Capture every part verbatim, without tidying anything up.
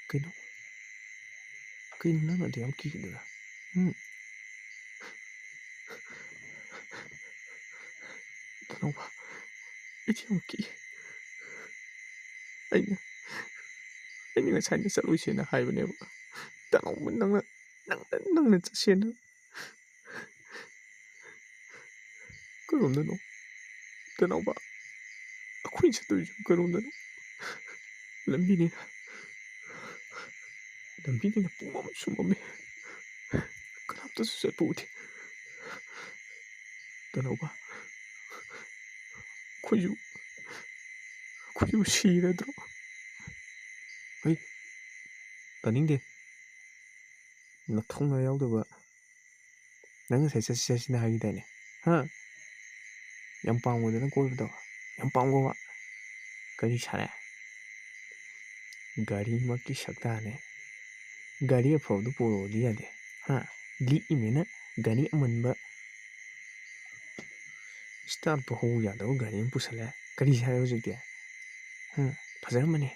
ꯀꯩꯅꯣ? ꯀꯩꯅꯣ ꯅꯪ ꯑꯗꯨ ꯌꯥꯝ ꯀꯤꯈꯤꯗꯨꯅ? ꯎꯝ? ꯇꯅꯧꯕ, ꯑꯩꯗꯤ ꯌꯥꯝ ꯀꯤ꯫ ꯑꯩꯅ, ꯑꯩꯅ ꯉꯁꯥꯏꯅ ꯆꯠꯂꯣꯏꯁꯦꯅ ꯍꯥꯏꯕꯅꯦꯕ꯫ ꯇꯅꯧꯕ, ꯅꯪꯅ, ꯅꯪꯅ, ꯅꯪꯅ ꯆꯠꯁꯦꯅ꯫ ꯀꯔꯣꯝꯗꯅꯣ? ꯇꯅꯧꯕ, ꯑꯩꯈꯣꯏ ꯆꯠꯇꯣꯏꯁꯦ ꯀꯔꯣꯝꯗꯅꯣ? ꯂꯝꯕꯤꯅꯤꯅ, ꯂꯝꯕꯤꯅꯤꯅ ꯄꯨꯝꯃꯝꯁꯨ ꯃꯝꯃꯤ꯫ ꯀꯅꯥꯝꯇꯁꯨ ꯆꯠꯄ ꯎꯗꯦ꯫ ꯇꯅꯧꯕ, ꯑꯩꯈꯣꯏꯁꯨ, ꯑꯩꯈꯣꯏꯁꯨ ꯁꯤꯔꯗ꯭ꯔꯣ? ꯍꯩ, ꯇꯥꯅꯤꯡꯗꯦ꯫ ꯅꯊꯧꯅꯥ ꯌꯥꯎꯗꯕ꯫ ꯅꯪ ꯉꯁꯥꯏ ꯆꯠꯁꯤ ꯆꯠꯁꯤꯅ ꯍꯥꯏꯈꯤꯗꯥꯏꯅꯦ? ꯍꯥ? ꯌꯥꯝ ꯄꯥꯝꯒꯗꯅ ꯀꯣꯏꯕꯗꯣ꯫ ꯌꯥꯝ ꯄꯥꯝꯒꯣꯕ꯫ ꯀꯔꯤ ꯁꯥꯔꯦ? ꯒꯥꯔꯤꯃꯛꯀꯤ ꯁꯛꯇꯥꯅꯦ꯫ ꯒꯥꯔꯤ ꯑꯐꯕꯗꯨ ꯄꯨꯔꯛꯑꯣꯗꯤ ꯌꯥꯗꯦ꯫ ꯍꯥ? ꯂꯤꯛꯏꯃꯦꯅ ꯒꯥꯔꯤ ꯑꯃꯟꯕ, ꯁ꯭ꯇꯥꯔꯠꯄꯨ ꯍꯧ ꯌꯥꯗꯕ ꯒꯥꯔꯤ ꯑꯃ ꯄꯨꯁꯜꯂꯦ꯫ ꯀꯔꯤ ꯁꯥꯔꯦ ꯍꯧꯖꯤꯛꯇꯤ? ꯍꯥ? ꯐꯖꯔꯝꯃꯅꯤ꯫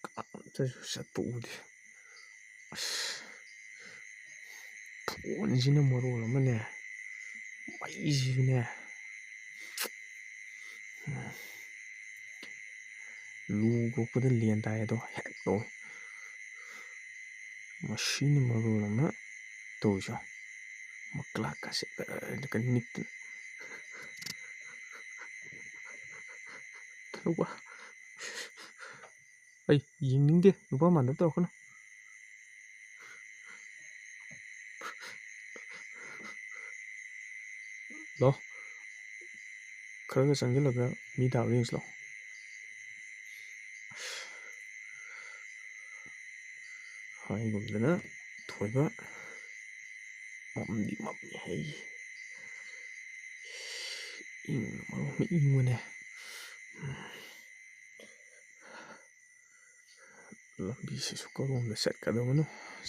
ꯀꯅꯥꯝꯇꯁꯨ ꯆꯠꯄ ꯎꯗꯦ꯫ ꯑꯁ, ꯐꯣꯟꯁꯤꯅ ꯃꯔꯣꯜ ꯑꯃꯅꯦ, ꯃꯩꯁꯤꯁꯨꯅꯦ꯫ ꯂꯨ ꯀꯣꯛꯄꯗ ꯂꯦꯟ ꯇꯥꯏ ꯑꯗꯣ ꯍꯦꯛ ꯇꯧꯏ꯫ ꯃꯁꯤꯅ ꯃꯔꯣꯜ ꯑꯃ ꯇꯧꯔꯤꯁꯦ꯫ ꯃꯀ꯭ꯂꯥꯛꯀꯁꯦ ꯀ-, ꯀ-, ꯅꯤꯛꯇꯅ꯫ ꯇꯧꯕ꯫ ꯑꯩ ꯌꯦꯡꯅꯤꯡꯗꯦ, ꯅꯨꯄꯥ ꯃꯥꯟꯗꯕ ꯇꯧꯔꯛꯀꯅꯨ꯫ ꯂꯥꯎ, ꯈꯔꯒ ꯆꯪꯁꯤꯜꯂꯒ ꯃꯤ ꯇꯥꯕ ꯌꯦꯡꯁꯤ ꯂꯥꯎ꯫ ꯍꯥꯏꯒꯨꯝꯗꯅ ꯊꯣꯏꯕ ꯃꯝꯗꯤ ꯃꯝꯃꯤ ꯍꯩ꯫ ꯏꯪꯅ ꯃꯔꯣꯟ ꯑꯃ ꯏꯪꯕꯅꯦ꯫ ꯂꯝꯕꯤꯁꯤꯁꯨ ꯀꯔꯣꯝꯗ ꯆꯠꯀꯗꯕꯅꯣ?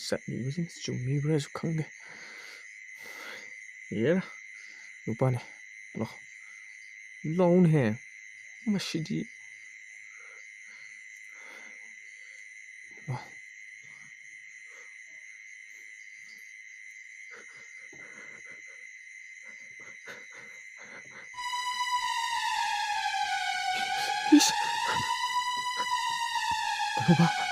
ꯆꯠꯂꯤꯕꯁꯤꯅ ꯆꯨꯝꯃꯤꯕ꯭ꯔꯥꯁꯨ ꯈꯪꯗꯦ꯫ ꯌꯦꯔ, ꯅꯨꯄꯥꯅꯦ꯫ ꯂꯥꯎ꯫ ꯂꯥꯎꯅꯦꯍꯦ꯫ ꯃꯁꯤꯗꯤ꯫ ꯏꯁ! ꯇꯥꯃꯣꯕ,